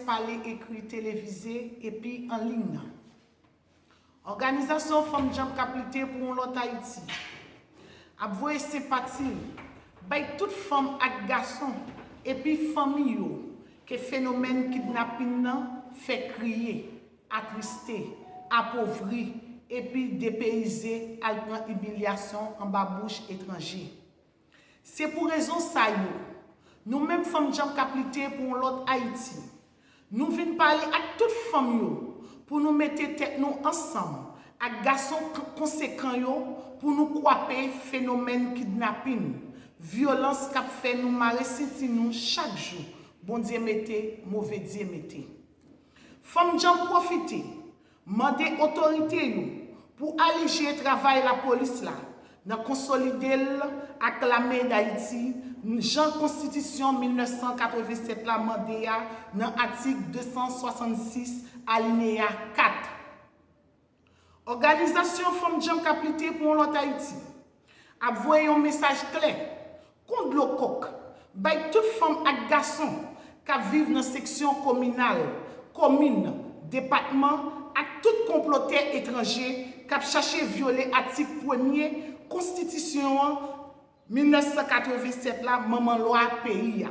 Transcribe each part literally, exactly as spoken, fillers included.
pale, ekri, televize, epi an liy nan. Òganizasyon Fanm Djanm k ap lite pou yon lòt Ayiti ap voye senpati l bay tout fanm ak gason epi fanmi yo ke fenomèn kidnapin nan fè kriye, atriste, apovri, epi depeyize al pran imilyasyon anba bouch etranje. Se pou rezon sa yo, nou menm Fanm Djanm k ap lite pou yon lòt Ayiti, nou vin pale ak tout fanm yo pou nou mete tèt nou ansanm ak gason k- konsekan yo pou nou kwape fenomèn kidnapin, vyolans k ap fè nou mare senti nou chak jou, Bondye mete, move Dye mete. Fanm Djanm pwofite mande otorite yo pou aleje travay lapolis la nan konsolide l ak lame Dayiti, jan Konstitisyon mil nèf san katrevennsèt la mande a nan atik de san swasannsis, alineya kat. Òganizasyon Fanm Djanm k ap lite pou yon lòt Ayiti ap voye yon mesaj klè, kon dlo kòk, bay tout fanm ak gason k ap viv nan seksyon kominal, komin, depatman ak tout konplotè etranje k ap chache vyole atik premye Konstitisyon an mil nèf san katrevennsèt la, manman lwa peyi a.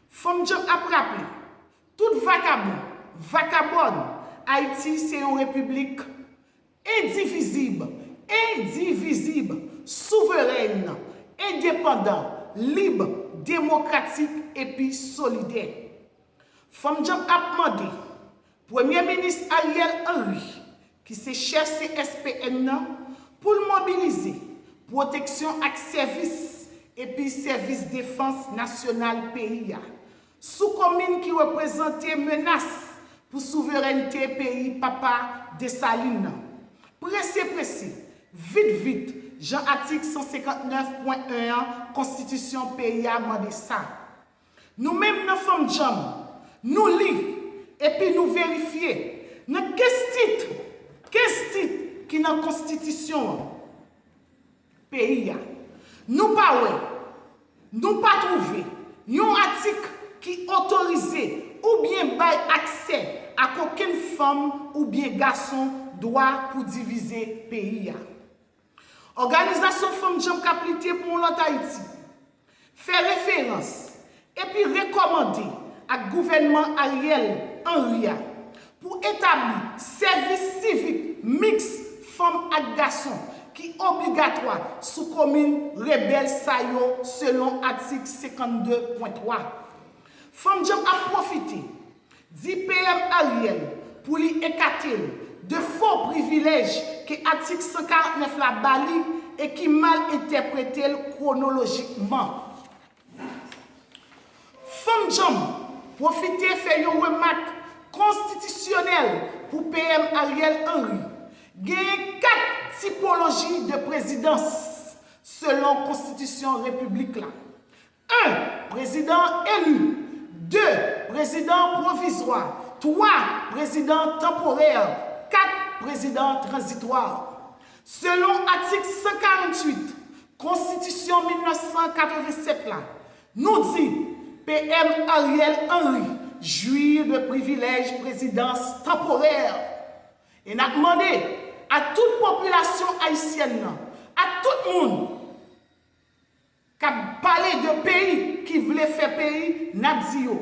Fanm Djanm ap raple tout vakabon, vakabòn, Ayiti se yon repiblik endivizib, endivizib, souverèn, endepandan, lib, demokratik epi solidè. Fanm Djanm ap mande Premye Minis Ariel Henry, ki se chèf C S P N nan, pou l mobilize pwoteksyon ak sèvis epi sèvis defans nasyonal peyi a sou komin ki reprezante menas pou souverènte peyi papa Desalin nan. Prese prese, vit vit, jan atik san senkant nèf pwen en an Konstitisyon peyi a mande sa. Nou menm nan Fanm Djanm, nou li epi nou verifye nan kenz tit, kenz tit ki nan Konstitisyon an peyi a. Nou pa wè, nou pa twouve yon atik ki otorize oubyen bay aksè ak okenn fanm oubyen gason dwa pou divize peyi a. Òganizasyon Fanm Djanm k ap lite pou yon lòt Ayiti fè referans epi rekòmande ak gouvènman Ariel Henry a pou etabli sèvis sivik miks fanm ak gason ki obligatwa sou komin rebèl sa yo selon atik senkannde pwen twa. Fanm Djanm ap pwofite di P M Ariel pou li ekate l de fo privilèj ke atik san karant nèf la ba li e ki mal entèprete l kwonolojikman. Fanm Djanm pwofite fè yon remak konstitisyonèl pou P M Ariel Henry. Genyen kat tipoloji de prezidans selon konstitisyon repiblik la. En, prezidan eli. De, prezidan pwovizwa. Twa, prezidan tanporè. Kat, prezidan tranzitwa. Selon atik san karanntuit Konstitisyon mil nèf san katrevennsèt la, nou di P M Ariel Henry jwi de privilèj prezidans tanporè. E n ap mande a tout popilasyon ayisyèn nan, a tout moun k ap pale de peyi ki vle fè peyi, n ap di yo,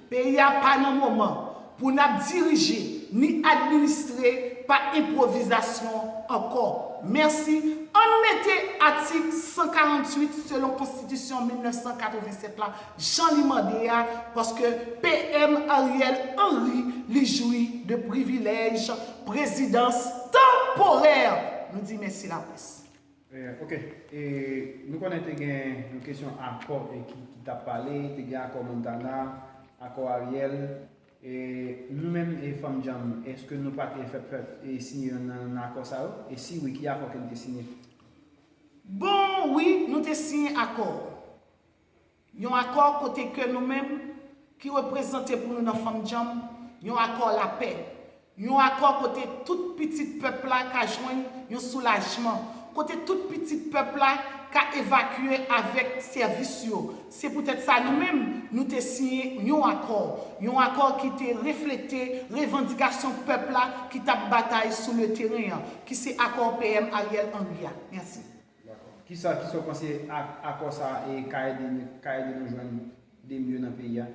peyi a pa nan moman pou n ap dirije ni administre pa enpwovizasyon ankò. Mèsi. Ann mete atik san karanntuit selon Konstitisyon mil nèf san katrevennsèt la, jan li mande a, paske P M Ariel Henry, li jwi de privilèj prezidans tanporè. Nou di mèsi laprès. Eh, ok. E, nou konnen te gen yon kesyon akò e ki, ki t ap pale, te gen akò Montana, akò Ariel. E, nou menm e Fanm Djanm, èske nou pa te fèt fèt e siyen youn nan, nan akò sa yo? E si wi, ki akò ke nou te siyen? Bon, wi, nou te siyen akò. Yon akò kote ke nou menm ki reprezante pou nou nan Fanm Djanm, yon akò lapè. Yon akò kote tout pitit pèp la ka jwenn yon soulajman, kote tout pitit pèp la ka evakye avèk sèvis yo. Se poutèt sa nou menm, nou te siyen yon akò, yon akò ki te reflete revandikasyon pèp la ki t ap batay sou le teren an, ki se akò P M Ariel Henry a. Mèsi. Kisa, kisa w panse ak akò sa a e ka ede, ka ede nou jwenn de mye nan peyi a?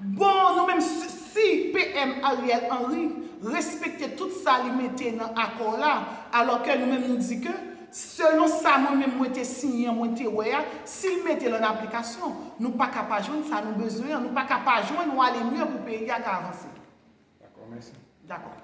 Bon, nou menm, si, si P M Ariel Henry respekte tout sa li mete nan akò la, alò ke nou menm nou di ke, selon sa mwen menm mwen te siyen an, mwen te wè a, si l mete l an aplikasyon, nou pa ka pa jwenn sa nou bezwen an, nou pa ka pa jwenn yon ale mye pou peyi a ka avanse. Dakò, mèsi. Dakò.